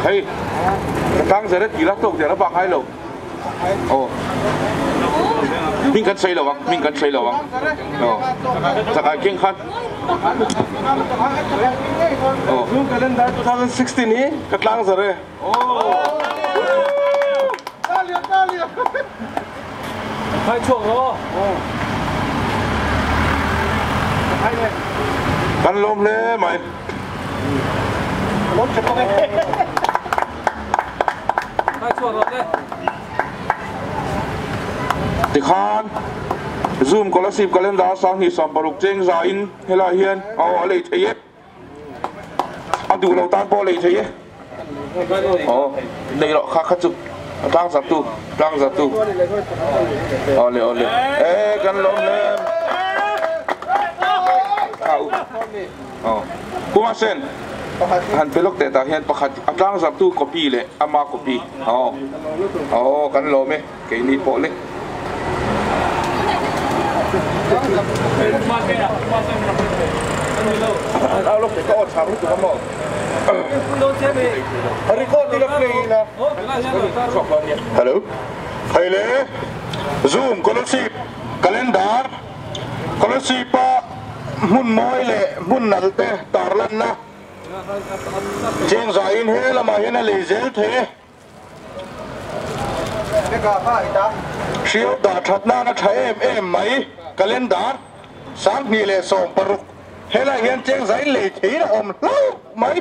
Khai ka tlang zar e tih la tawk der a bak ngai lo. Aw hming kan sawi lo ang hming kan sawi lo ang aw chakai keng khan aw Zoom calendar 2016 hi ka tlang zar e. Kan lawm hle mai. Tikhan Zoom Kolasib Calendar 2016 cheng zain helai hian aw a lei thei e. A duh lo tan pawh a lei thei e. Aw nei rawh kha kha chu a tlang zat tu tlang zat tu awle awle e kan lawm hle a u aw Puma Sen han pe lawk teh tah hian pakhat a tlang zat tu copy leh ama copy aw aw kan lawm e keini pawh le. Hello hei le Zoom Kolasib Calendar Kolasib a hmun mawi leh hmun nal te tarlanna chengzaiin he lamah hian a lei zel thei e. Hriau dah that nana tha em em mai Calendar 2016 helai hian chengzai lei theiin a awm hlauh mai.